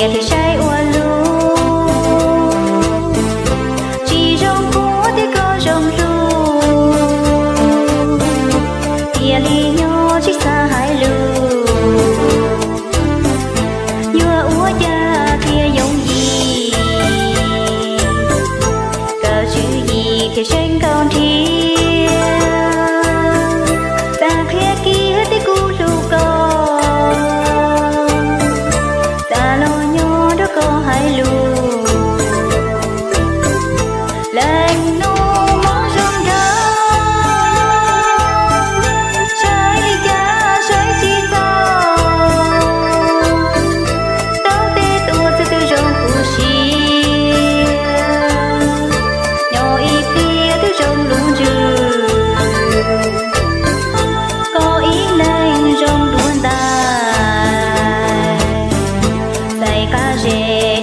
Thiaj saib ua lug tsis zoo kuv thiab koj zoo dlub, thiaj li nyob tsis xav hais lus. Yuav ua cas thiaj yooj yim, koj tswv yim thiaj seev nkauj nrhiav. Xav qhia kiag tias kuv hlub koj, xav los nyob nrog koj hais lus. Leej nus mob zoo nraug, saib li cas saib tsis txog. Tau tej tus txawj twg zoo kuv siab, nyob ib pliag twb zoo lub ntsws. Koj ib leeg zoo dua ntais, txais qab zes